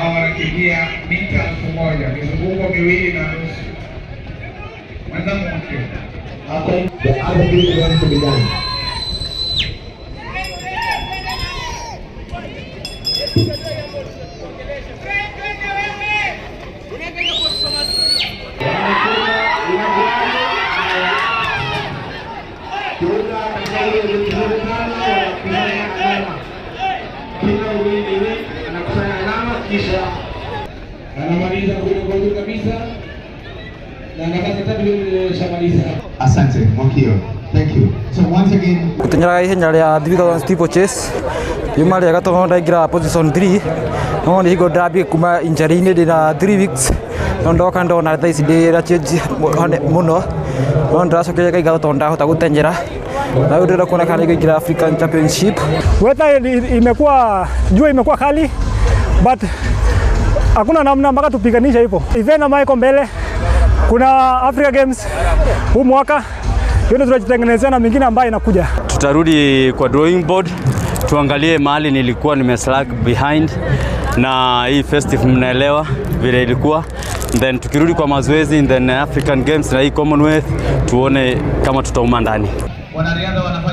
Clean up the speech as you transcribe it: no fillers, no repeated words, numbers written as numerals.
Hawa wanakimbia mita 1000 mizunguko 2.5. Mwenzangu Mwakio. The other thing is to be done. Kiunga katika ile 5,000 wanakusanya alama. Kila win anakusanya alama kisha Anamaliza kule kwa juu kabisa na nafasi tatu ndio shamaliza. Asante Mwakio. Thank you. So once again, Gũteng'era ihenya rĩa 3000 steeplechase riuma rĩega tondũ ndaingĩra position 3, no nĩ hingo ndambie kuma injury-inĩ ndĩna 3 weeks, no ndoka ndona thaa ici ndĩra change mũno, no ndĩracokeria Ngai ngatho tondũ ndahota gũteng'era na rĩu ndĩrenda kuona kana nĩngũingĩra African Championship. Weather imekuwa, jua imekuwa kali, but hakuna namna mpaka tupiganisha hivyo. Event ambayo iko mbele, kuna Africa Games huu mwaka, hiyo ndio tunajitengenezea na mingine ambayo inakuja. Tutarudi kwa drawing board tuangalie mahali nilikuwa nimeslack behind na hii festive, mnaelewa vile ilikuwa, then tukirudi kwa mazoezi, then African Games na hii Commonwealth, tuone kama tutauma ndani. Wanariadha wanafanya